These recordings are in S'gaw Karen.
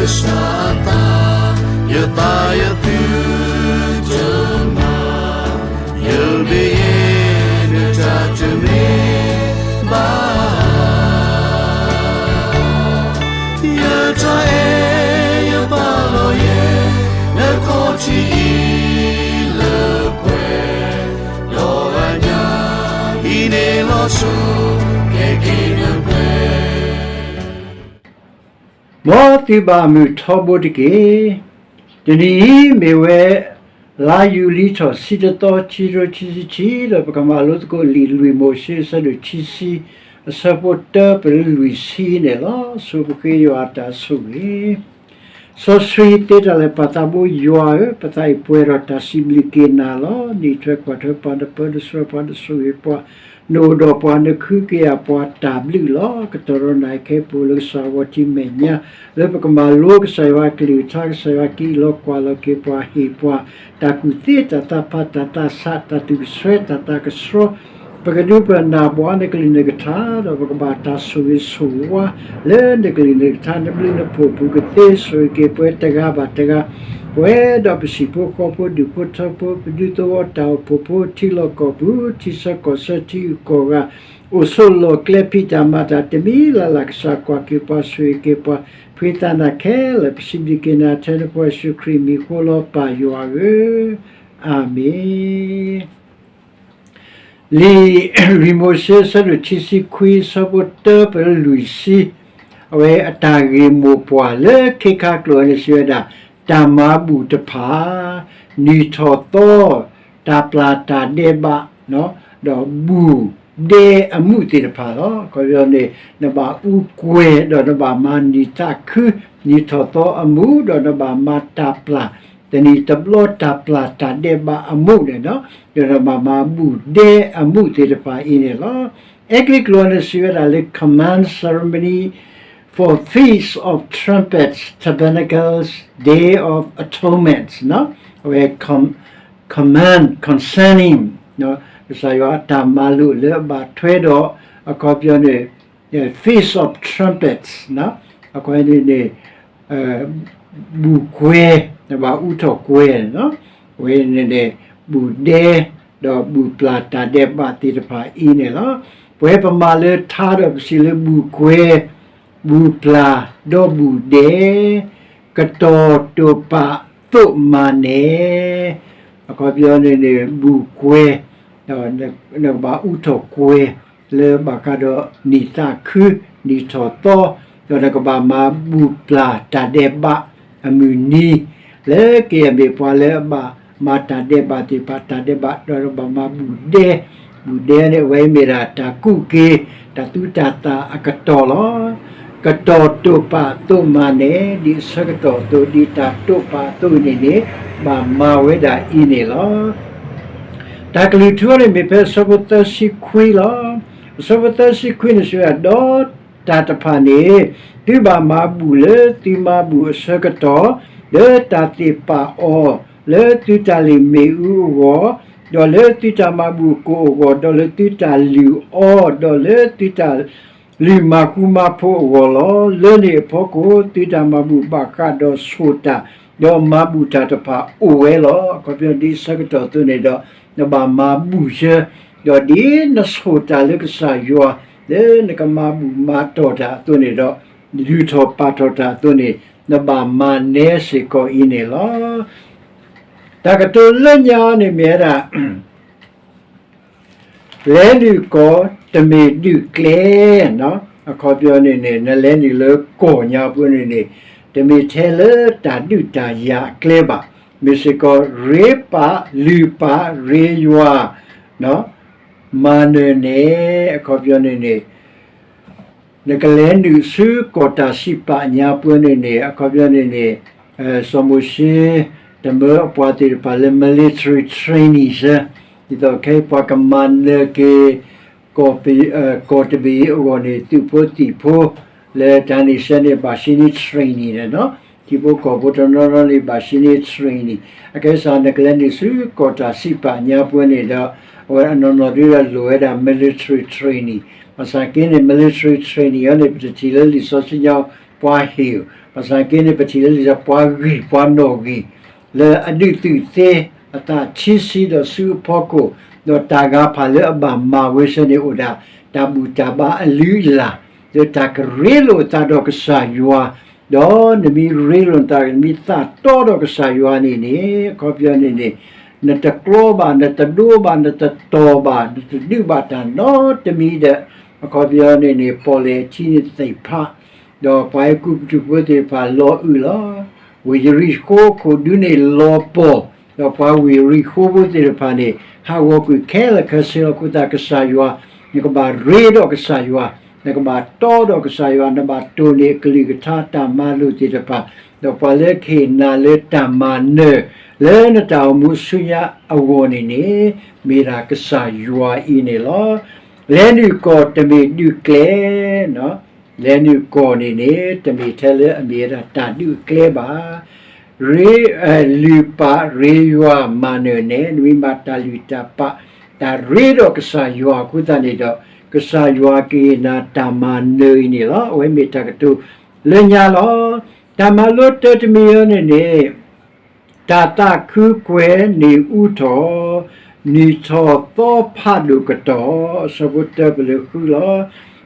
ကစၢ်အသး, ယသးယသုတမၤ, ယဘၣ်ယဲနတၢ်တမ့ၢ်ဘၣ်. ယတၢ်အဲၣ်ယပာ်လီၤယဲ, နခီၣ်ထံးအံၤလၢပှဲၤ, ဒီးအညၣ်အံၤန့ၣ်လီၤဆိ, ကဲက့ၤနပှဲၤ မ်သုဘၣ်မုာ်ထီဘိတက့ၢ်. တနံၤအံၤမ့ၢ်ဝဲ လါယူၤလံထီၣ်ဆံတသီ ခံကထိခံဆံခံ, ဒီးပကမၤလိသကိးလံာ်လွံၢ်မိၤၡ့ အဆၢဒိၣ်ခံဆံ, အဆၢဖိတၢ ပလၢလွံၢ်ဆံန့ၣ်လီၤ. ဆိပဃ့ယွၤအတၢ်ဆိၣ်ဂ့ၤ စီဆှံသ့တၢ်လၢာ် ပၢ်သးဘိယွၤဧၢ, ပသးအံၤပှဲၤဒီးတၢ်စံးဘျုးက့ၤနၤလီၤ. နအံးထွဲကွၢ်ထွဲပှၤ, နပၢနဆှၢပှၤ, နဆိၣ်ဂ့ၤပှၤ, နအိၣ်ဒီးပှၤ, နကဟုကယာ်ပှၤ, တၢ်ဘျုးလီၤ. ကတီၢ်ဒီးနၤခဲအံၤ ပအိၣ်လၢကစၢ်အဂီၢ်ထံးမဲာ်ညါ, လၢပကမၤလိကစၢ်ယွၤအကလုၢ်ကထါ, ကစၢ်ယွၤကအံးလီၤကွၢ်လီၤက့ၤပှၤ, ဟ့ၣ်ပှၤတၢ်ကူၣ်သ့, တၢ်သးဖး, တၢ်သးဆး, တၢ်သူၣ်ကဆှဲ, တၢ်သးကဆှီ, ပကဒုးပနၢ်ဘှီ နကလုၢ်နကထါ, ဒီးပကဘၣ်တၢ်ဆိၣ်ဂ့ၤဆိၣ်ဝါ လၢနကလုၢ်နကထါ, နဘျုးနဖှိၣ်အပူၤကသ့, ဆိၣ်ဂ့ၤက့ၤပှၤတဂၤဘၣ်တဂၤ, ပဝဲဒီးပဟံၣ်ဖိဃီဖိ, ဒူၣ်ဖိထၢဖိ, ပဒူသဝီတၢ်အိၣ်ဖှိၣ်ဖိ, ထံလီၢ်ကီၢ်ပူၤ, ထံဆၢကီၢ်ဆၢ, ထံဂုၤကီၢ်ဂၤ, အိၣ်ဆိးလီၢ်ကျဲ, ဖံးတၢ်မၤတၢ်တမံၤလၢ်လၢ်, ကစၢ်ကွၢ်က့ၤပှၤ, ဆိၣ်ဂ့ၤက့ၤပှၤ, ဖှံသးနၤခဲလၢာ်, ပစံးဘျုးက့ၤနၤ ထဲနဖိယ့ၣ်ၡူးခရံာ်အမံၤအဃိလီၤ, ပၢ်ယွၤဧၢ, အၤမ့ၣ်. လံာ်လွံၢ်မိၤၡ့ အဆၢဒိၣ်ခံဆံခွံ, အဆၢဖိတၢ ပလၢလွံၢ်ဆံ, အဝဲအတၢ်ဂ့ၢ်မိၢ်ပှၢ်လၢခ့ခါကျိာ်န့ၣ် စံးဝဲဒၣ်, တၢ်မၤဘူၣ်တဖၣ်, နံၣ်ထီၣ်သီ, တၢ်ပျၢ်တၢ်ဒဲးဘး, ဒီးဘူၣ်ဒဲအမူးသ့ၣ်တဖၣ်လီၤ. အခီပညီန့ၣ် နဘၣ်အူကွဲၤ ဒီးနဘၣ်မၤနံၣ်သးခု, နံၣ်ထီၣ်သီအမူး, ဒီးနဘၣ်မၤတၢ်ပျၢ် တနံၤတဘျီ တၢ်ပျၢ်တၢ်ဒဲးဘးအမူးန့ၣ်လီၤ. ဒီးနဘၣ်မၤဘူၣ်ဒဲအမူးသ့ၣ်တဖၣ်အံၤန့ၣ်လီၤ. အဲကလံးကျိာ်န့ၣ် စံးဝဲဒၣ်လၢ command ceremony for Feast of Trumpets, Tabernacles, Day of Atonement အဝဲ command concerning ကစၢ်ယွၤအတၢ်မၤလိာ်လၢအဘၣ်ထွဲဒီး အခီပညီန့ၣ် Feast of Trumpets အခီပညီန့ၣ် ဘူၣ်ကွဲၤ, နဘၣ်အူထီၣ်ကွဲၤန့ၣ်လီၤ. အဝဲန့ၣ်န့ၣ် ဘူၣ်ဒဲ, ဒီးဘူၣ်ပျၢ်တၢ်ဒဲးဘးသ့ၣ်တဖၣ်အံၤန့ၣ်လီၤ. ပဝဲပမၤလၢထါဒီးပစံးလၢဘူၣ်ကွဲၤ, ဘူၣ်ပျၢ်, ဒီးဘူၣ်ဒဲ, ကတီၢ်တိာ်ပာ်သိးမၤနၢၤ, အခီပညီန့ၣ်န့ၣ် ဘူၣ်ကွဲၤ, ဒီးနကဘၣ်အူထီၣ်ကွဲၤ လၢဘၣ်ဃးဒီးနံၣ်သးခု, နံၣ်ထီၣ်သီ, ဒီးနကဘၣ်မၤဘူၣ်ပျၢ်တၢ်ဒဲးဘးအမုၢ်နံၤ, လၢကယဲၢ်မ့ၢ်ပှၤလၢအဘၣ်မၤတၢ်ဒဲးဘးသ့ၣ်တဖၣ် တၢ်ဒဲးဘး, ဒီးနဘၣ်မၤဘူၣ်ဒဲ, ဘူၣ်ဒဲန့ၣ် အဝဲအံၤမ့ၢ်ဒၣ်တၢ်ကူၣ်က့ၤ တၢ်သူတၢ်သၣ်အကတီၢ်လီၤ. ကတီၢ်တိာ်ပာ်သိးမၤနၢၤ, ဒ်အဆၢကတီၢ်အသိး ဒ်တၢ်တိာ်ပာ်အသိးန့ၣ်န့ၣ် ဘၣ်မၤဝဲဒၣ်အံၤန့ၣ်လီၤ. တၢ်ကလုၢ်ထူန့ၣ်မ့ၢ်ဖဲအဆၢဖိသၢဆံခွံလီၤ. အဆၢဖိသၢဆံခွံန့ၣ်စံးဝဲဒၣ်, ဒီးတၢ်တဖၣ်န့ၣ် သုဘၣ်မၤဘူၣ်လၢသုမၤဘူၣ်အဆၢကတီၢ်, လၢတၢ်သ့ၣ်ပာ်အီၤ, လၢသုတၢ်လံာ်မ့ၣ်အူအဂီၢ်, ဒီးလၢသုတၢ်မၤဘူၣ်ကိၣ်အဂီၢ်, ဒီးလၢသုတၢ်လုၢ်အီ, ဒီးလၢသုတၢ် လုၢ်မၤဃူမၤဖိးအဂီၢ်လီၤ. လၢန့ၣ်အဖီခိၣ် သုတၢ်မၤဘူၣ်ဘၣ်ဃးဒီးဆိၣ်တၢ်, ဒီးမၤဘူၣ်တၢ်တဖၣ်အိၣ်ဝဲလီၤ. အခီပညီဒ်အဆၢကတီၢ်အသိးန့ၣ်ဒီး နဘၣ်မၤဘူၣ်ဆၢ, ဒီးဒ်နဆိၣ်တၢ်လၢကစၢ်ယွၤ လၢနကမၤဘူၣ်မၤတီၢ်တၢ်အသိးန့ၣ်ဒီး ဒုးထီၣ်ပာ်ထီၣ်တၢ်အသိးန့ၣ် နဘၣ်မၤနဲစ့ၢ်ကီးအံၤန့ၣ်လီၤ. တၢ်ကတိၤလၢညါန့ၣ်မ့ၢ်ဝဲဒၣ် လဲၤနုာ်ကီၢ်တမ့ၢ်ဒုးကျဲ, အခီပညီန့ၣ်န့ၣ် နလဲၤနုာ်လၢကီၢ်ညါပူၤန့ၣ်န့ၣ် တမ့ၢ်ထဲလၢတၢ်ဒုးတၢ်ယၤအကျဲဘၣ်. မ့ၢ်စ့ၢ်ကီး ရ့ပာ်, လုၢ်ပာ်, ရ့ယွၤ, မၤနၢၤနဲ, အခီပညီန့ၣ်န့ၣ် နကလဲၤနုာ်ဆူကီၢ်တၢ်စံးပာ်ညါပူၤန့ၣ်န့ၣ် အခီပညီန့ၣ်န့ၣ် စီၤမိၤၡ့ တမၢအပှၤသ့ၣ်တဖၣ်လၢ military training စ့ၢ်, ဒ်သိးခဲအံၤပှၤကမၤနၢၤက့ၤ ကီၢ်တဘ့ၣ်အဂီၢ်န့ၣ် သုးဖိသံၣ်ဖိ လၢတၢ်န့ၣ်စ့ၢ်န့ၣ် ဘၣ်ဆှံန့ၢ် training န့ၣ်လီၤ. ထံဖိကီၢ်ဖိတနီၤနီၤန့ၣ် ဘၣ်ဆှံန့ၢ် training. အကဲစ့ၢ် နကလဲၤနုာ်ဆူကီၢ်တၢ်စံးပာ်ညါပူၤန့ၣ်ဒီး အဝဲအနီၢ်နီၢ်ဒုးဒီးလိၣ်ဝဲဒၣ် military training. ဘၣ်ဆၣ်က့န့ၣ် military training အံၤန့ၣ် ပတထံၣ်လၢလံာ်စီဆှံညါ ပှၤဟ့ၣ်, ဘၣ်ဆၣ်က့န့ၣ် ပထံၣ်လၢလံာ်စီဆှံ ပှၤဂံၢ်ပှၤနီၣ်ဂံၢ် လၢအဒုးသုးသ့ အသးဆံးဆံးဒီးဆူအဖီခိၣ်, ဒီးတၢ်ဂၤဖးလၢအဘၣ်မၤဝဲဆၢန့ၣ်အိၣ်ဒၣ် တၢ်ဘူၣ်တၢ်ဘါအလုၢ်အလၢ်, လၢတၢ်ကရ့လိာ်အသးဒီးကစၢ်ယွၤ, ဒီးနမ့ၢ်ရ့လိာ်နသး နမ့ၢ်သးတီဒီးကစၢ်ယွၤန့ၣ်န့ၣ် အခီပညီန့ၣ်န့ၣ် နတကျီဘၣ်, နတဒိဘၣ်, နတတီၢ်ဘၣ်, နတဒုးဘၣ်တၢ်နီတမံၤဒီး အခီပညီန့ၣ်န့ၣ် ပီၣ်လဲၣ်အထံန့ၣ်သ့ၣ်ဖး, ဒီးပှၤအဲၤကူပတူးဖိသ့ၣ်တဖၣ်လီၤအုၣ်လီၤ, ဝ့ၢ်ယရံၣ်ဃိခိၣ်ဒူန့ၣ်လီၤပှီၢ်, ဒီးပှၤဝ့ၢ်ယရံၣ်ဃိဖိသ့ၣ်တဖၣ်န့ၣ် ဟးဂီၤကွံာ်ခဲလၢာ်ခဲဆ့လီၤ. အဃိသတးကစၢ်ယွၤ, နကဘၣ်ရ့ဒီးကစၢ်ယွၤ, နကဘၣ်တီဒီးကစၢ်ယွၤ, နဘၣ်တိၢ်န့ၢ်အကလုၢ်ကထါတၢ်မၤလိာ်သ့ၣ်တဖၣ်, ဒီးပှၤလၢကဟ့ၣ်နၤလၢတၢ်မၤနၢၤ လၢနတၢ်အိၣ်မူဆူညါအဂီၢ်န့ၣ်န့ၣ် မ့ၢ်ဒၣ်ကစၢ်ယွၤအံၤန့ၣ်လီၤ. လဲၤနုာ်ကီၢ်တမ့ၢ်ဒုးကျဲ, လဲၤနုာ်ကီၢ်န့ၣ်န့ၣ် တမ့ၢ်ထဲလၢအမ့ၢ်ဝဲဒၣ်တၢ်ဒုးအကျဲဘၣ်. ရ့, လုၢ်ပာ်ရ့ယွၤမၤနၢၤနဲ, နမ့ၢ်မၤတၢ်လုၢ်တၢ်ပာ် တၢ်ရ့ဒီးကစၢ်ယွၤအဃိသတးန့ၣ်ဒီး ကစၢ်ယွၤကဟ့ၣ်နၤတၢ်မၤနၢၤအံၤန့ၣ်လီၤ. အဝဲမ့ၢ်တၢ်ကတိၤလၢညါလီၤ. တၢ်မၤလိတၢတမံၤအံၤန့ၣ်န့ၣ် တၢ်သးခုကွဲၤန့ၣ်အူထီၣ်, နံၣ်ထီၣ်သီဖးဒိၣ်ကတီၢ်, အဆၢဖိတၢပလၢဃုလီၤ.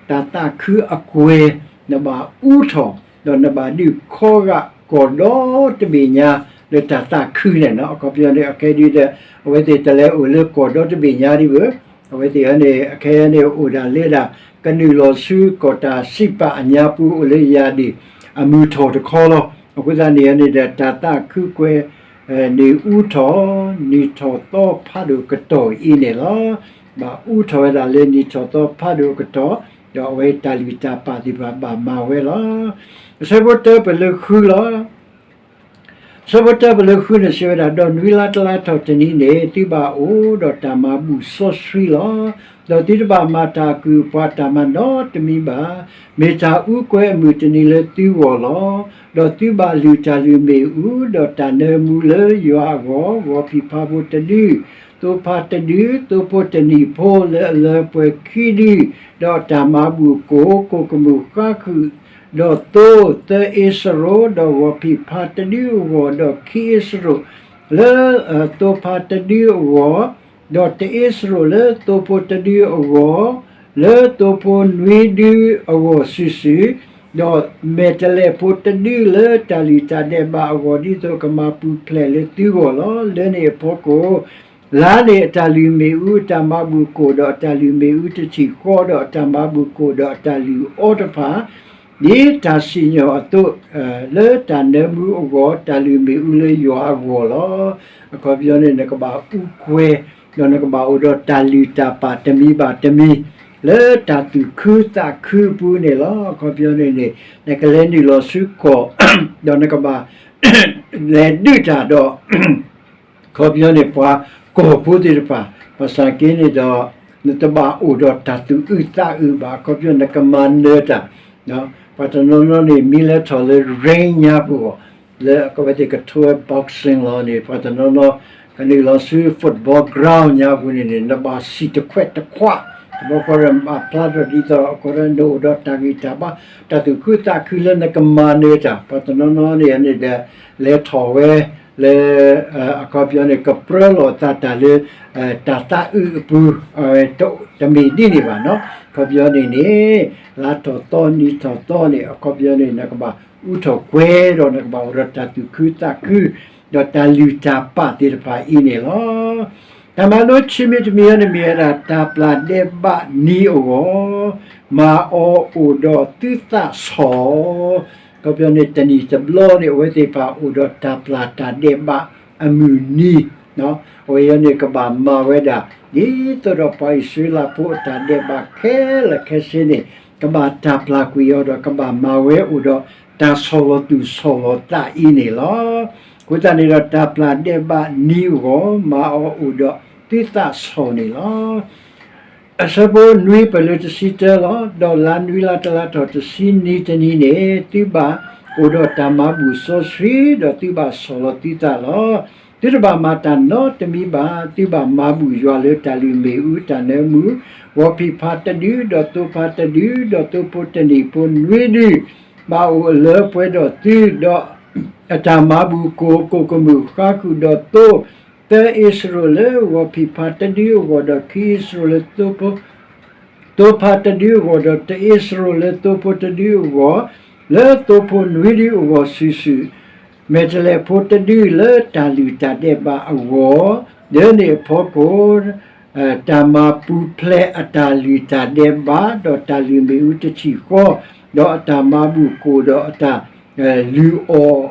တၢ်သးခုအကွဲၤ နဘၣ်အူထီၣ်, ဒီးနဘၣ်ဒုးခီဂာ်ကီၢ်ဒီတဘ့ၣ်ညါ လၢတၢ်သးခုန့ၣ်လီၤ. အခီပညီန့ၣ် အခဲဒုဒီး အဝဲသ့ၣ်တလဲၤအိၣ်လၢကီၢ်ဒီတဘ့ၣ်ညါဒံးဘၣ်. အဝဲသ့ၣ်န့ၣ် အခဲအံၤန့ၣ် အိၣ်ဒၣ်လဲဒၣ် ကနုာ်လီၤဆူကီၢ်တၢ်စံးပာ်အညါပူၤ အိၣ်လၢယၤဒံၣ် အမုၢ်ထီၣ်တခီလီၤ. အဃိသတးန့ၣ်န့ၣ်ဒီး တၢ်သးခုကွဲၤ န့ၣ်အူထီၣ်, နံၣ်ထီၣ်သီဖးဒိၣ်ကတီၢ်အံၤန့ၣ်လီၤ. ဘၣ်အူထီၣ်ဝဲဒၣ်လၢနံၣ်ထီၣ်သီဖးဒိၣ်ကတီၢ်, ဒီးအဝဲတၢ်လုၢ်တၢ်ပာ်သ့ၣ်တဖၣ်ဘၣ်မၤဝဲလီၤ. အဆၢဖိတၢပလၢဃုလီၤ. အဆၢဖိတၢပလၢဃုန့ၣ်စံးဝဲဒၣ်, ဒီးနွံလါတလါထီၣ်တနံၤန့ၣ် သုဘၣ်အိၣ်ဒီးတၢ်မၤဘူၣ်စီဆှံလီၤ. ဒီးသုတဘၣ်မၤတၢ်အကုၢ်အပှၤတၢ်မၤနီတမံၤဘၣ်. မ့ၢ်တၢ်အူကွဲၤအမုၢ်တနံၤလၢသုဂီၢ်လီၤ. ဒီးသုဘၣ်လုၢ်တၢ်လုၢ်မ့ၣ်အူ, ဒီးတၢ်နၢမူလၢယွၤအဂီၢ်, ဂီၤဖံးဖးဖိတဒု, သိဖးတဒု, သိဖိတနံၤဖိလၢအလၢပှဲၤခံဒု, ဒီးတၢ်မၤဘူၣ်ကိၣ်, ကိၣ်ကမူၣ်ဃါခုၣ်, ဒီးသိသၢအ့စရိၣ်, ဒီးဂီၤဖံးဖးတဒုအဂီၢ်, ဒီးခံအ့စရိၣ်လၢ သိဖးတဒုအဂီၢ်, ဒီးတအ့စရိၣ်လၢသိဖိတဒုအဂီၢ်, လၢသိဖိနွံဒုအဂီၢ်စုာ်စုာ်, ဒီးမဲာ်တဲးလဲးဖိတဒုလၢတၢ်လုၢ်တၢ်ဒဲးဘးအဂီၢ် ဒ်သိးကမၤပူၤဖျဲးလၢသုဂီၢ်လီၤ. လၢန့ၣ်အဖီခိၣ် လါန့ၣ်အတၢ်လုၢ်မ့ၣ်အူ, အတၢ်မၤဘူၣ်ကိၣ်, ဒီးအတၢ်လုၢ်မ့ၣ်အူတထံၣ်ဃီ, ဒီးအတၢ်မၤဘူၣ်ကိၣ်, ဒီးအတၢ်လုၢ်အီတဖၣ်, ဒ်တၢ်စံၣ်ညီၣ်အသိး, လၢတၢ်နၢမူအဂီၢ်, တၢ်လုၢ်မ့ၣ်အူလၢယွၤအဂီၢ်လီၤ. အခီပညီန့ၣ် နကဘၣ်အူကွဲၤ, ဒီးနကဘၣ်အိၣ်ဒီးတၢ်လုၢ်တၢ်ပာ်တမံၤဘၣ်တမံၤ, လၢတၢ်သူၣ်ခုသးခုအပူၤန့ၣ်လီၤ. အခီပညီန့ၣ်န့ၣ် နကလဲၤနုာ်လီၤဆူကီၢ်, ဒီးနကဘၣ် လဲၤဒုးတၢ်ဒီး အခီပညီန့ၣ် ပှၤကီၢ်ဖိသ့ၣ်တဖၣ်, ဘၣ်ဆၣ်က့န့ၣ်ဒီး နတဘၣ်အိၣ်ဒီးတၢ်သူၣ်အုးသးအုးဘၣ်, အခီပညီနကမၤနၢၤတၢ်, ပှၤတနီၤနီၤန့ၣ် မ့ၢ်လဲၤထီၣ်လၢ ring ညါပူၤအဂီၢ်, လၢအဝဲသ့ၣ်ကထိဝဲ boxing လီၤန့ၣ် ပှၤတနီၤနီၤ ကနုာ်လီၤဆူ football ground ညါပူၤန့ၣ်န့ၣ် နဘၣ်စံၣ်တခွဲးတခွး, တဘျီဃီဒီးဘၣ်ဖျါထီၣ်ဒ်သိး အခီပညီနအိၣ်ဒီးတၢ်ဂံၢ်တၢ်ဘါ, တၢ်သူၣ်ခုသးခုလၢနကမၤနၢၤတၢ်, ပှၤတနီၤနီၤန့ၣ်န့ၣ်ဒီး လဲၤထီၣ်ဝဲ လၢ အခီပညီန့ၣ် ကပြၢလိာ်အသးတၢ်လၢ တၢ်သးအုးအပူၤ, တမ့ၢ်ဒ်န့ၣ်ဘၣ်နီၤ. အခီပညီန့ၣ်န့ၣ် လါထီၣ်သီနံၤထီၣ်သီန့ၣ် အခီပညီန့ၣ် နကဘၣ်အူထီၣ်ကွဲၤဒီး နကဘၣ်အိၣ်ဒီးတၢ်သူၣ်ခုသးခု ဒီးတၢ်လုၢ်တၢ်ပာ်သ့ၣ်တဖၣ်အံၤန့ၣ်လီၤ. တၢ်မၤလိခံမံၤတမံၤအံၤန့ၣ်မ့ၢ်ဝဲဒၣ် တၢ်ပျၢ်ဒဲးဘးနံၤအဂီၢ်, မၤအီၤအိၣ်ဒီးသုသးဆီၣ် အခီပညီန့ၣ် တနံၣ်တဘျီန့ၣ် အဝဲသ့ၣ်တဖၣ်အိၣ်ဒီးတၢ်ပျၢ်တၢ်ဒဲးဘးအမုၢ်နံၤ, အဝဲအံၤန့ၣ် ကဘၣ်မၤဝဲဒၣ် ဒ်သိးဒီးပှၤအံၣ်စရ့လးဖိအတၢ်ဒဲးဘးခဲလၢာ်ခဲဆ့န့ၣ် ကဘၣ်တၢ်ပျၢ်ကွံာ်အီၤဒီး ကဘၣ်မၤဝဲအိၣ်ဒီးတၢ်ဆီၣ်လီၤသူၣ်ဆီၣ်လီၤသးအံၤန့ၣ်လီၤ. အဃိသတးန့ၣ်ဒီး တၢ်ပျၢ်ဒဲးဘးနံၤအဂီၢ် မၤအီၤအိၣ်ဒီးသုသးဆီၣ်န့ၣ်လီၤ. အဆၢဖိနွံပလၢတဆံတၢလီၤ. ဒီးလါနွံလါတလါထီၣ်တဆံနံၤတနံၤန့ၣ် သုဘၣ်အိၣ်ဒီးတၢ်မၤဘူၣ်စီဆှံ, ဒီးသုဘၣ်ဆီၣ်လီၤသုသးလီၤ. သုတဘၣ်မၤတၢ်နီတမံၤဘၣ်. သုဘၣ်မၤဘူၣ်ယွၤလၢတၢ်လုၢ်မ့ၣ်အူတၢ်နၢမူ, ဂီၤဖံးဖးတဒု, ဒီးသိဖးတဒု, ဒီးသိဖိတနံၤဖိနွံဒု, ဘၣ်အိၣ်အလၢပှဲၤဒီးသု, ဒီးအတၢ်မၤဘူၣ်ကိၢ်ကိၣ်ကမုၢ်ဃါဃုာ်ဒီးသိ, သၢအ့စရူးလၢဂီၤဖံးဖါတဒုအဂီၢ်, ဒီးခံအ့စရူးလၢသိဖိ သိဖါတဒုအဂီၢ်, ဒီးတအ့စရူးလၢသိဖိတဒုအဂီၢ်, လၢသိဖိနွံဒုအဂီၢ်စုာ်စုာ်, မဲာ်တဲးလဲးဖိတဒုလၢတၢ်လုၢ်တၢ်ဒဲးဘးအဂီၢ်, လၢန့ၣ်အဖီခိၣ် တၢ်မၤပူၤဖျဲးအတၢ်လုၢ်တၢ်ဒဲးဘး, ဒီးတၢ်လုၢ်မ့ၣ်အူတထံၣ်ဃီ, ဒီးအတၢ်မၤဘူၣ်ကိၢ်, ဒီးအတၢ် လုၢ်အီၣ်,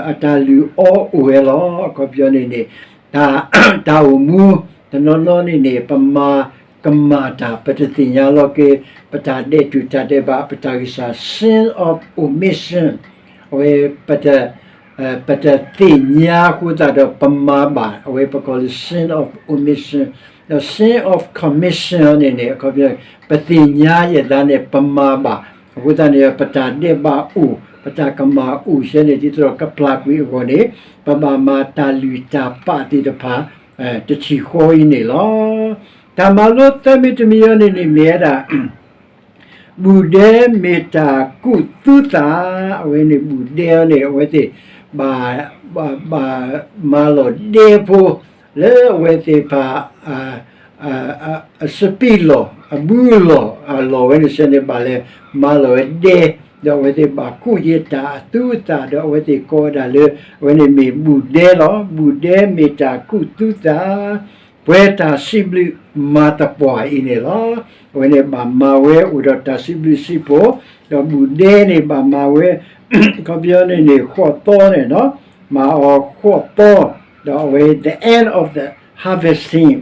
အတၢ်လုၢ်အီအိၣ်ဝဲလီၤ. အခီပညီန့ၣ်န့ၣ် တၢ်အိၣ်မူ တနီၤနီၤန့ၣ်န့ၣ် ပမၤကမၣ်တၢ် ပတသ့ၣ်ညါလီၤက့ၤ ပတၢ်ဒဲးတူာ်တၢ်ဒဲးဘး ပတၢ်ဂံၢ်စၢ် sin of omission, အဝဲ ပတသ့ၣ်ညါအဃိသတးဒီး ပမၤဘၣ် အဝဲပကိးလၢ sin of omission, ဒီး sin of commission န့ၣ်န့ၣ် အခီပညီ ပသ့ၣ်ညါယဲၢ်သးန့ၣ် ပမၤဘၣ် အဃိသတးန့ၣ် ပတၢ်ဒဲးဘးအိၣ် ပတၢ်ကမၣ်အိၣ်ဆဲန့ၣ် ဒ်သိးဒီးကပျၢ်ကွံာ်အဂီၢ်န့ၣ် ပဘၣ်မၤတၢ်လုၢ်တၢ်ပာ်သ့ၣ်တဖၣ် တထံၣ်ဃီအံၤန့ၣ်လီၤ. တၢ်မၤလိသၢမံၤတမံၤအံၤန့ၣ်န့ၣ် မ့ၢ်ဝဲဒၣ် ဘူၣ်ဒဲမ့ၢ်တၢ်ကူၣ်သုသး, အဝဲန့ၣ်ဘူၣ်ဒဲအံၤန့ၣ် အဝဲသ့ၣ် ဘၣ် ဘၣ်မၤလီၤဒဲဖိ လၢအဝဲသ့ၣ်တဖၣ် အစပံးလီၢ် အဘုလီၢ် အလီၢ်ဝဲန့ၣ်ဆဲန့ၣ် ဘၣ်လဲၤမၤလီၤဝဲဒဲ, ဒီးအဝဲသ့ၣ်ဘၣ်ကူၣ်ယဲၢ်တၢ်အသုအသး ဒီးအဝဲသ့ၣ်ကိးဝဲဒၣ်လၢ အဝဲန့ၣ်မ့ၢ်ဘူၣ်ဒဲလီၤ. ဘူၣ်ဒဲမ့ၢ်တၢ်ကူၣ်သုသး ပှဲၤတၢ်စံးဘျုးမၤသပှၢ်အံၤန့ၣ်လီၤ. အဝဲန့ၣ်ဘၣ်မၤဝဲအိၣ်ဒီးတၢ်စံးဘျုးစံးဖှိၣ်, ဒီးဘူၣ်ဒဲန့ၣ်ဘၣ်မၤဝဲ ခီပညီန့ၣ်န့ၣ် ဃီးသီန့ၣ်နီၤ, မၤအီၤဃီးသီ, ဒီးအဝဲ the end of the harvesting,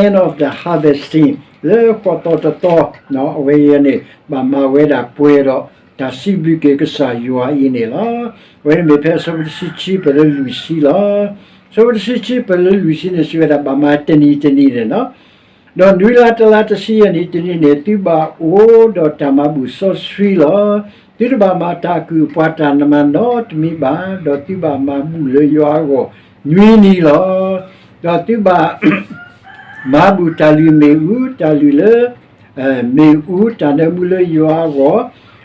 end of the harvesting လၢဃီးသီတသီ, အဝဲအံၤန့ၣ် ဘၣ်မၤဝဲဒၣ်ပှဲၤဒီး တၢ်စံးဘျုးက့ၤကစၢ်ယွၤအံၤန့ၣ်လီၤ. အဝဲန့ၣ်မ့ၢ်ဖဲအဆၢဖိတဆံခံ ပၢၢ်လၢလွံၢ်ဆံလီၤ. အဆၢဖိတဆံခံ ပၢၢ်လၢလွံၢ်ဆံန့ၣ် စံးဝဲဒၣ် ဘၣ်မၤတနံၤတနံၤန့ၣ်နီၤ, ဒီးနွံလါတလါတဆံယဲၢ်နံၣ်တနံၣ်န့ၣ် သုဘၣ်အိၣ်ဒီးတၢ်မၤဘူၣ်စီဆှံလီၤ. သုတဘၣ်မၤတၢ်အကုၢ်အပှၤတၢ်မၤနီတမံၤဘၣ်, ဒီးသုဘၣ်မၤဘူၣ်လၢယွၤအဂီၢ်နွံနံၤလီၤ. ဒီးသုဘၣ် မၤဘူၣ်တၢ်လုၢ်မ့ၣ်အူ, တၢ်လုၢ်လၢ မ့ၣ်အူ, တၢ်နၢမူလၢယွၤ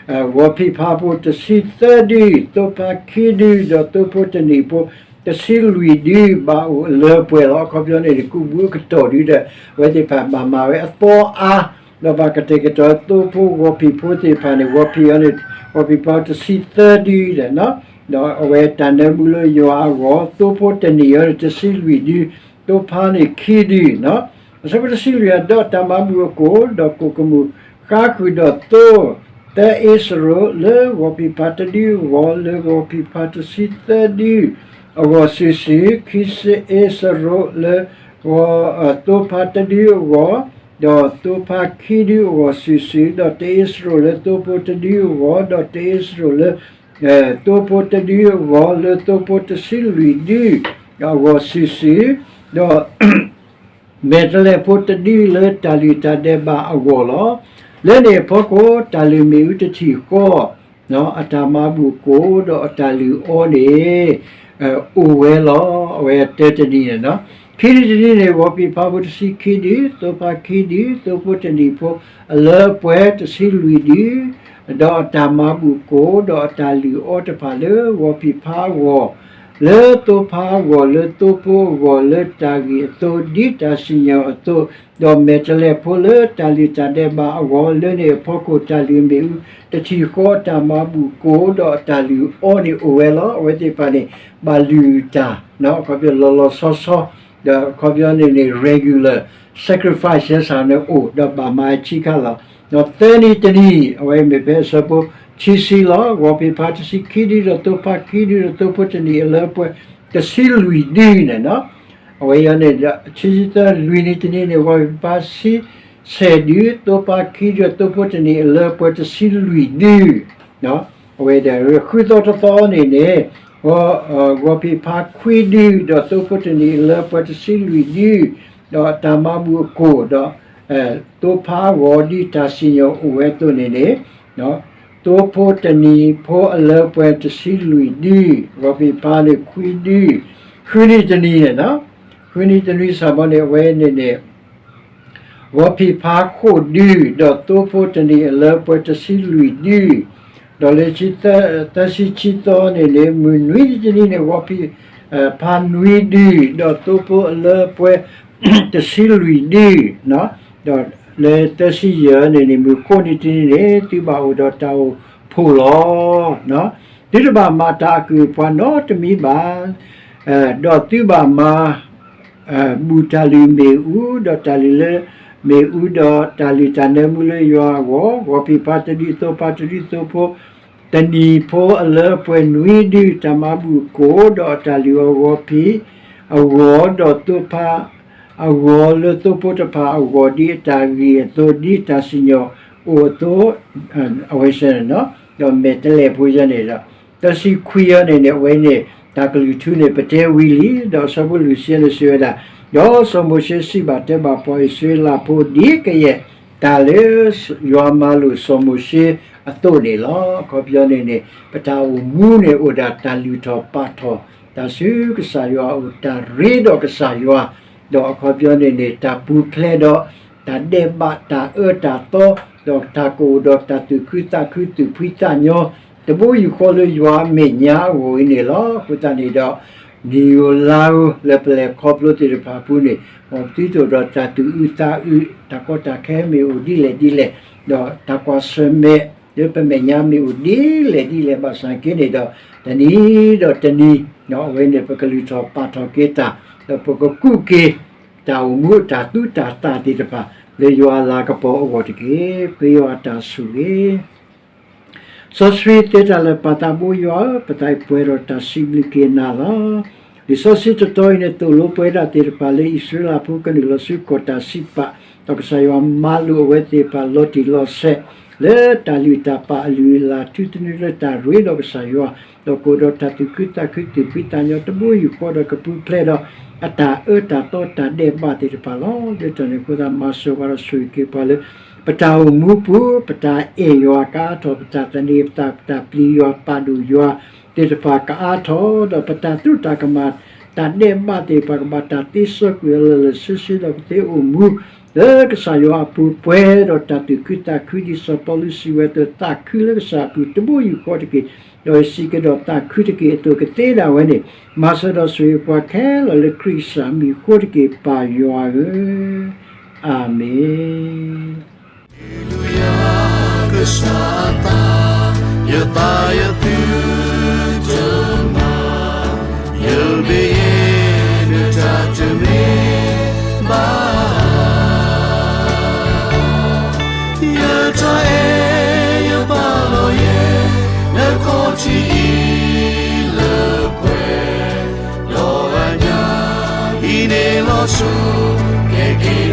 အဂီၢ်, ဂီၤဖံးဖါဖိတဆံသၢဒု, သိဖါခံဒု, ဒီးသိဖိတနံၣ်ဖိတဆံလွံၢ်ဒု ဘၣ်အိၣ်အလၢပှဲၤလီၤ. အခီပညီန့ၣ် ကူးဘူးအကတီၢ်ဒုဒီး အဝဲသ့ၣ်တဖၣ်ဘၣ်မၤဝဲအသီအါ, ဒီးဘၣ်ကတဲာ်ကတီၤသိဖိဂီၤဖံးဖိသ့ၣ်တဖၣ်န့ၣ် ဂီၤဖံးအံၤန့ၣ် ဂီၤဖံးဖါတဆံသၢဒုဒီး ဒီးအဝဲတၢ်နၢမူလၢယွၤအဂီၢ် သိဖိတနံၣ်အံၤန့ၣ် တဆံလွံၢ်ဒု, သိဖါန့ၣ်ခံဒု, အဆၢဖိတဆံလွံၢ် ဒီးတၢ်မၤဘူၣ်အကိၣ်, ဒီးကိၣ်ကမူၣ်ဃါဃုာ်ဒီးသိ, သၢအ့စရူးလၢဂီၤဖံးဖါတဒုအဂီၢ်, လၢဂီၤဖံးဖါတဆံသၢဒုအဂီၢ်စုာ်စုာ်, ခံအ့စရူးလၢ သိဖါတဒုအဂီၢ်, ဒီးသိဖါခံဒုအဂီၢ်စုာ်စုာ်, ဒီးတအ့စရူးလၢသိဖိတဒုအဂီၢ်, ဒီးတအ့စရူးလၢ သိဖိတဒုအဂီၢ်, လၢသိဖိတဆံလွံၢ်ဒုအဂီၢ်စုာ်စုာ်, ဒီး မဲာ်တဲးလဲးဖိတဒုလၢတၢ်လုၢ်တၢ်ဒဲးဘးအဂီၢ်လီၤ. လၢန့ၣ်အဖီခိၣ် တၢ်လုၢ်မ့ၣ်အူတထံၣ်ဃီ, အတၢ်မၤဘူၣ်ကိၣ်ဒီးအတၢ်လုၢ်အီန့ၣ် အိၣ်ဝဲလီၤ. အဝဲတၢတနံၤန့ၣ်, ခံနံၤတနံၤန့ၣ် ဂီၤဖံးဖါဖိတဆံခံဒု, သိဖါခံဒု, သိဖိတနံၣ်ဖိအလၢပှဲၤတဆံလွံၢ်ဒု, ဒီးအတၢ်မၤဘူၣ်ကိၣ်, ဒီးအတၢ်လုၢ်အီတဖၣ်လၢဂီၤဖံးဖါအဂီၢ်, လၢသိဖါအဂီၢ်, လၢသိဖိအဂီၢ်, လၢတၢ်ဂ့ၢ်အသိး, ဒ်တၢ်စံၣ်ညီၣ်အသိး, ဒီးမဲာ်တဲးလဲးဖိလၢတၢ်လုၢ်တၢ်ဒဲးဘးအဂီၢ်, လၢန့ၣ်အဖီခိၣ် တၢ်လုၢ်မ့ၣ်အူတထံၣ်ဃီ, တၢ်မၤဘူၣ်ကိၣ်, ဒီးအတၢ်လုၢ်အီန့ၣ်အိၣ်ဝဲလီၤ. အဝဲသ့ၣ်တဖၣ်န့ၣ် ဘၣ်လုၢ်တၢ် အခီပညီလီၤလီၤဆီဆီ, ဒီးအခီပညီန့ၣ်န့ၣ် regular sacrifice စ့ၢ်န့ၣ်အိၣ်, ဒီးဘၣ်မၤဆံးခါလီၤ. ဒီးသၢနံၤတနံၤ, အဝဲမ့ၢ်ဖဲအဆၢဖိခံဆံလီၤ. ဂီၤဖံးဖါတဆံခံဒု, ဒီးသိဖါခံဒု, ဒီးသိဖိတနံၣ်အလၢပှဲၤ တဆံလွံၢ်ဒုန့ၣ်, အဝဲအံၤန့ၣ် ခံဆံသၢ လွံၢ်နံၤတနံၤန့ၣ် ဂီၤဖံးဖါဆံဆဲၣ်ဒု, သိဖါခံဒု, ဒီးသိဖိတနံၣ်အလၢပှဲၤတဆံလွံၢ်ဒု, အဝဲဒၣ်ဃုသီတသီန့ၣ်န့ၣ်, ဂီၤဖံးဖါခွံဒု, ဒီးသိဖိတနံၣ်အလၢပှဲၤတဆံလွံၢ်ဒု, ဒီးတၢ်မၤဘူၣ်အကိၣ်, ဒီး သိဖါအဂီၢ် ဒ်တၢ်စံၣ်ညီၣ်အိၣ်ဝဲအသိးန့ၣ်န့ၣ်, သိဖိတနံၣ်ဖိအလၢပှဲၤတဆံလွံၢ်ဒု, ဂီၤဖံးဖါန့ၣ်ခွံဒု, ဃုနံၤတနံၤန့ၣ်, ဃုနံၤတနံၤစ့ၢ်န့ၣ် အဝဲန့ၣ်န့ၣ် ဂီၤဖံးဖါဃိးဒု, ဒီးသိဖိတနံၣ်အလၢပှဲၤတဆံလွံၢ်ဒု, ဒီးလၢသၢဆံခံသီန့ၣ်န့ၣ် မုၢ်နွံတနံၤန့ၣ် ဂီၤဖံးဖးနွံဒု, ဒီးသိဖိအလၢပှဲၤတဆံလွံၢ်ဒု, ဒီးလၢသၢဆံယဲၢ်န့ၣ်န့ၣ် မုၢ်ဃိးနံၤတနံၤန့ၣ် သုဘၣ်အိၣ်ဒီးတၢ်အိၣ်ဖှိၣ်လီၤ. သုတဘၣ်မၤတၢ်အကုၢ်အပှၤနီတမံၤဘၣ်. ဒီးသုဘၣ်မၤ ဘူၣ်တၢ်လုၢ်မ့ၣ်အူ, ဒီးတၢ်လုၢ်လၢမ့ၣ်အူ, ဒီးတၢ်လုၢ်တၢ်နၢမူလၢယွၤအဂီၢ်, ဂီၤဖံးဖးတဒု, သိဖးတဒု, သိဖိတနံၤဖိအလၢပှဲၤနွံဒု, တၢ်မၤဘူၣ်ကိၣ်, ဒီးအတၢ်လုၢ်အီၤဂီၤဖံးအဂီၢ်, ဒီးသိဖးအဂီၢ်, လၢသိဖိတဖၣ်အဂီၢ်, ဒ်အတၢ်ဂ့ၢ်အသိး, ဒ်တၢ်စံၣ်ညီၣ်အိၣ်အသိး, အဝဲစ့ၢ်န့ၣ်, ဒီးမဲာ်တဲးလဲးဖိယဲန့ၣ်ဒီး တဆံခွံအံၤန့ၣ်န့ၣ် အဝဲန့ၣ် တၢ်ကလုၢ်ထူန့ၣ် ပတဲဝံၤလံ, ဒီးအဆၢဖိလွံၢ်ဆံန့ၣ်စံးဝဲဒၣ်, ဒီးစီၤမိၤၡ့စံးဘၣ်တဲဘၣ်ပှၤအံၣ်စရ့လးဖိဒ်ကယဲၢ် တၢ်လၢယွၤမၤလိာ်စီၤမိၤၡ့အသိးန့ၣ်လီၤ. အခီပညီန့ၣ်န့ၣ် ပတၢ်အိၣ်မူန့ၣ်အိၣ်ဒၣ်တၢ်လုၢ်ထီၣ်ပာ်ထီၣ်, တၢ်ဆူကစၢ်ယွၤအအိၣ်, တၢ်ရ့ဒီးကစၢ်ယွၤ, ဒီးအခီပညီန့ၣ်န့ၣ် တၢ်ပူၤဖျဲးဒီး တၢ်ဒဲးဘးတၢ်အၢတၢ်သီ, ဒီးတၢ်ကအိၣ်ဒီးတၢ်သူၣ်ခုသးခုသူၣ်ဖှံသးညီ, တဘိယူၢ်ဃီလၢယွၤအမဲာ်ညါအဂီၢ်အံၤန့ၣ်လီၤ. အဃိသတးန့ၣ်ဒီး နံၤဧိၤလါဧိၤလၢပလဲၤခီဖျိသ့ၣ်တဖၣ်အပူၤန့ၣ် မ်ပသုတအိၣ်ဒီးတၢ်သူၣ်အုးသးအုး, တၢ်ကီတၢ်ခဲမ့ၢ်အိၣ်ဒ်လဲၣ်ဒ်လဲၣ်, ဒီးတၢ်ကွၢ်ဆၢၣ်မဲာ်လၢပမဲာ်ညါမ့ၢ်အိၣ်ဒ်လဲၣ်ဒ်လဲၣ်ဘၣ်ဆၣ်က့န့ၣ်ဒီး တနံၤဒီးတနံၤ အဝဲန့ၣ် ပကလုၢ်ထီၣ်ပာ်ထီၣ်က့ၤတၢ်, ဒီးပကကူးက့ၤ တၢ်အိၣ်မူအတၢ်သူတၢ်သၣ်သ့ၣ်တဖၣ် လၢယွၤအလၤကပီၤအဂီၢ်တက့ၢ်. ပဃ့ယွၤအတၢ်ဆိၣ်ဂ့ၤ စီဆှံသ့တၢ်လၢာ်ပၢ်သးဘိယွၤဧၢ, ပသးပှဲၤဒီးတၢ်စံးဘျုးက့ၤနၤလီၤ. လံာ်စီဆှံတတီၤအံၤန့ၣ် သိၣ်လိပဝဲဒၣ်သ့ၣ်တဖၣ်လၢအံၣ်စရ့လးဖိကနုာ်လီၤဆူကီၢ်တၢ်စံးပာ်, ဒီးကစၢ်ယွၤမၤလိာ်အဝဲသ့ၣ်တဖၣ်လီၤတံၢ်လီၤဆဲး လၢတၢ်လုၢ်တၢ်ပာ်အလုၢ်အလၢ် ထူသနူလၢတၢ်ရ့ဒီးကစၢ်ယွၤ, ဒီးကအိၣ်ဒီးတၢ်သူၣ်ခုသးခုသူၣ်ဖှံသးညီ တဘိယူၢ်ဃီဒီးကပူၤဖျဲးဒီး အတၢ်အၢတၢ်သီတၢ်ဒဲးဘးသ့ၣ်တဖၣ်လီၤ. လၢတၢ်န့ၣ်အဃိသတး မၤစၢၤပှၤဒီးဆိၣ်ဂ့ၤက့ၤပှၤလၢ ပတၢ်အိၣ်မူပူၤ ပတၢ်အဲၣ်ယွၤကအါထီၣ်, ပတၢ်သန့ၤပသး, ပတၢ်ပျံၤယွၤပာ်ဒိၣ်ယွၤသ့ၣ်တဖၣ်ကအါထီၣ်, ဒီးပတၢ်သူၣ်တၢ်ကမၣ် တၢ်ဒဲးဘးသ့ၣ်တဖၣ်ကဘၣ်တၢ်သ့စီကွံာ်အီၤလၢာ်လၢာ်ဆ့ဆ့, ဒီးပသ့အိၣ်မူလၢကစၢ်ယွၤအပူၤ ပှဲၤဒီးတၢ်သူၣ်ခုသးခု ဒ်စီၤပီလူးစံးဝဲအသိး သးခုလၢကစၢ်အပူၤ တဘိယူၢ်ဃီတက့ၢ်, ဒီးစံးကဒီးသးခုတက့ၢ်အသိး ကသ့ဒၣ်ဝဲန့ၣ်, မၤစၢၤဒီးဆိၣ်ဂ့ၤပှၤခဲလၢာ်လၢခရံာ်ကစၢ်အမံၤအဃိတက့ၢ် ပၢ်ယွၤဧၢ, အၤမ့ၣ်. ကစၢ်အသး, ယသးယသုတမၤ, ယမ့ၢ်ယဲနတၢ်တမ့ၢ်ဘၣ်. ယတၢ်အဲၣ်ယပာ်လီၤယဲ နခီၣ်ထံးအံၤလၢပှဲၤ, ဒီးအညၣ်အံၤန့ၣ်လီၤဆူ ကဲက့ၤ